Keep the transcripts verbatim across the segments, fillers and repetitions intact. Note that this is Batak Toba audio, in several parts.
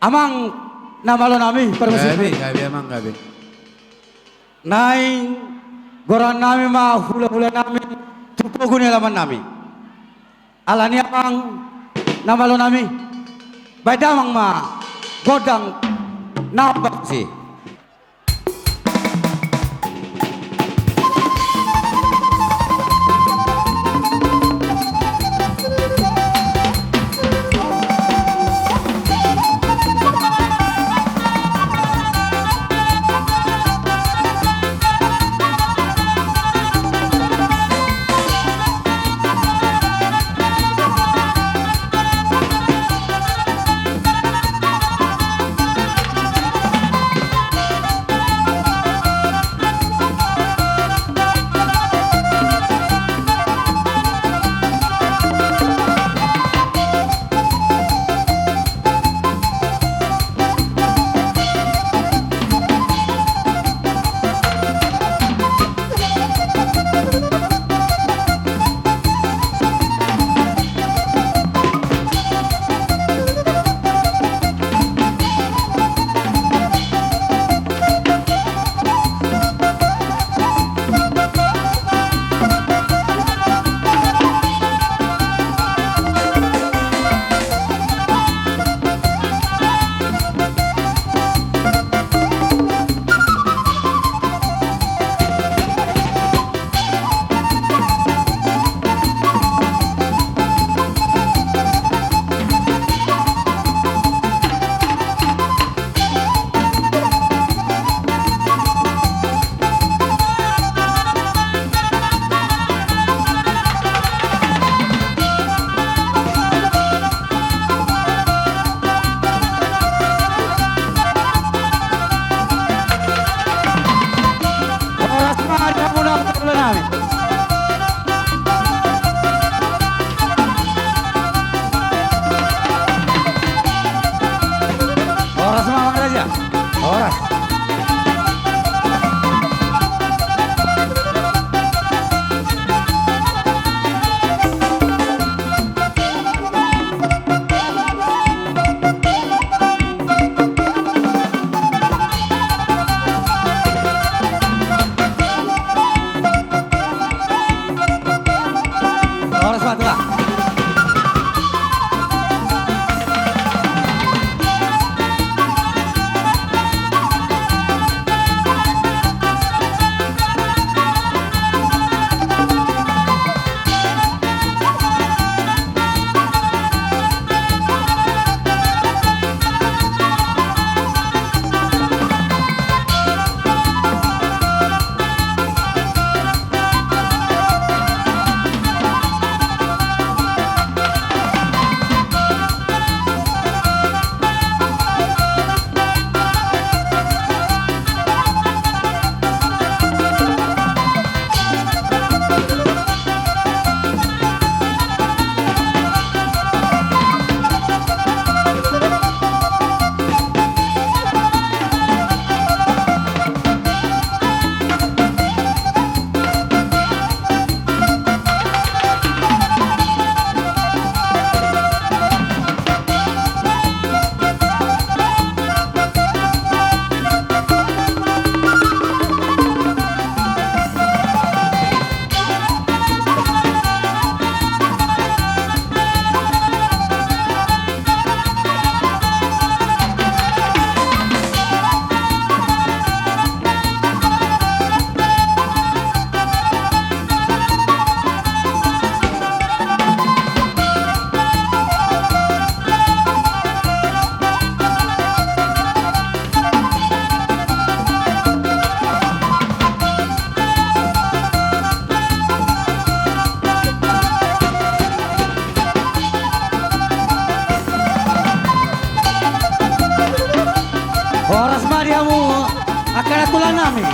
Amang na malo nami, parmusik. Gabe, gabe, amang, gabe. Naeng goarannami ma hulahulanami tu pogu ni alamannami. Alani amang na malo nami, baen damang ma gondang na opat i. Horas ma di hamuna parhula nami. Horas ma, amang raja. Horas. Horas ma, tua. Horas ma di hamu angka na tulang nami.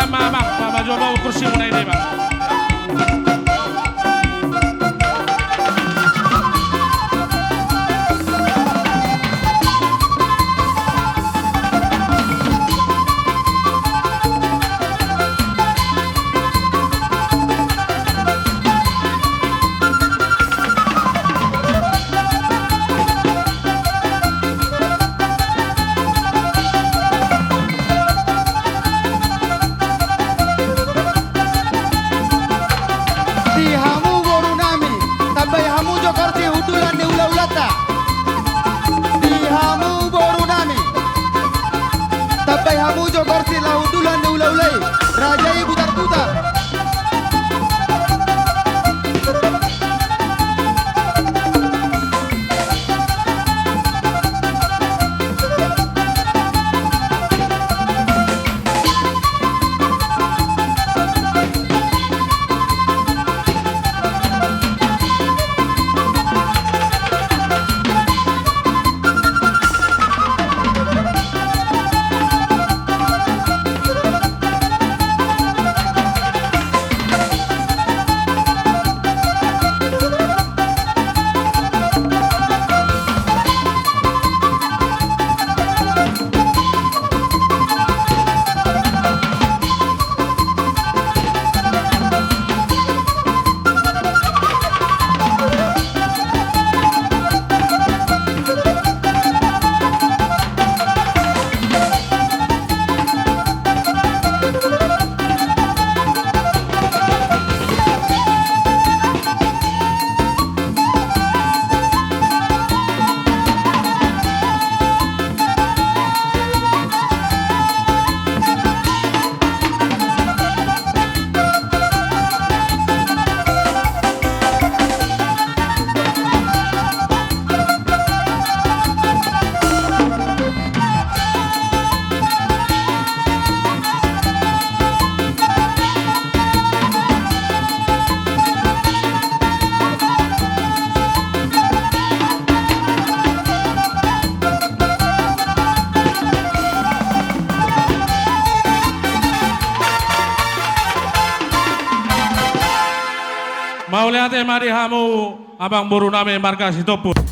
Amang, amang, pajual ma kursimuna i, amang. Di hamu boru nami, tambai hamu jo kursi hundulan ni hula-hulanta. Di hamu boru nami, tambai hamu jo kursi laho hundulan ni hula-hula i. Raja i butar-butar. Mauliate ma di hamu, amang boru nami marga Sitompul.